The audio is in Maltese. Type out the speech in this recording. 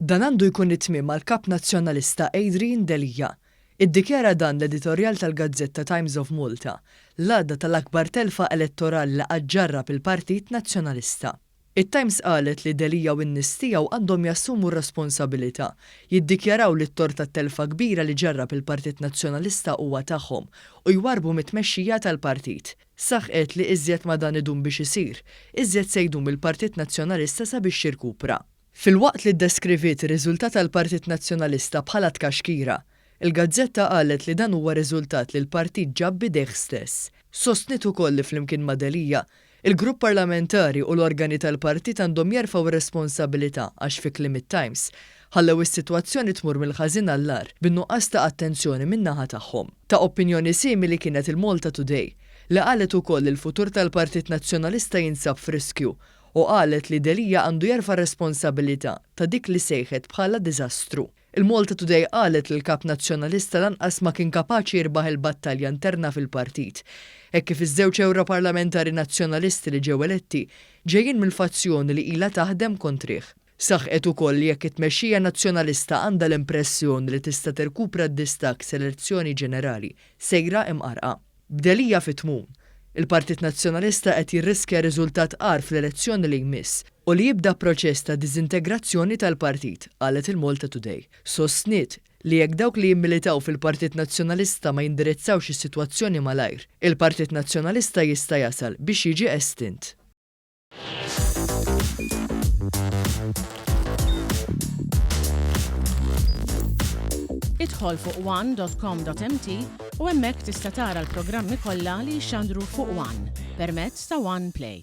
Dan għandu jkun it-tmiem għall-Kap Nazzjonalista Adrian Delia. Iddikjara dan l-editorjal tal-gazzetta Times of Malta, l-għada tal-akbar telfa elettorali li qatt ġarrab il-Partit Nazzjonalista. It-Times qalet li Delia u n-nies tiegħu għandhom jassumu r-responsabilità, jiddikjaraw li t-tort tat-telfa kbira li ġarrab il-Partit Nazzjonalista huwa tagħhom u jwarrbu mit-tmexxija tal-partit. Saħqet li iżjed ma dan idum biex isir, iżjed se jdum il-Partit Nazzjonalista sabiex jirkupra. Filwaqt li ddeskriviet ir-riżultat tal-Partit Nazzjonalista bħala tkaxkira, il-gazzetta qalet li dan huwa riżultat li l-partit ġab b'idejh stess. Sostniet ukoll li flimkien ma' Delia, il-grupp parlamentari u l-organi tal-partit għandhom jerfgħu r-responsabilità għax fi kliem it-Times, ħallew is-sitwazzjoni tmur mill-ħażin għall-agħar bin-nuqqas ta' attenzjoni min-naħa tagħhom. Ta' opinjoni simili kienet il-Malta Today, li qalet ukoll li l-futur tal-Partit Nazzjonalista jinsab f'riskju u qalet li Delia għandu jerfa' r-responsabilità ta' dik li sejħet bħala diżastru. Il-Malta Today qalet li l-Kap Nazzjonalista lanqas ma kien kapaċi jirbaħ il-battalja interna fil-partit, hekk kif iż-żewġ Ewroparlamentari Nazzjonalisti li ġew eletti ġejjin mill-fazzjoni li ilha taħdem kontrih. Saħqet ukoll li jekk it-tmexxija Nazzjonalista għandha l-impressjoni li tista' tirkupra d-distakk sal-elezzjoni ġenerali, sejra imqarrqa. B'Delia fit-tmun, il-Partit Nazzjonalista qed jirriskja riżultat agħar fl-elezzjoni li jmiss u li jibda proċess ta' diżintegrazzjoni tal-partit, qalet il-Malta Today. Sostniet li jekk dawk li jimmilitaw fil-Partit Nazzjonalista ma jindirizzawx is-sitwazzjoni malajr, il-Partit Nazzjonalista jista' jasal biex jiġi estint. Idħol fuq one.com.mt u hemmhekk tista' tara l-programmi kollha li jixxandru fuq One permezz ta' One Play.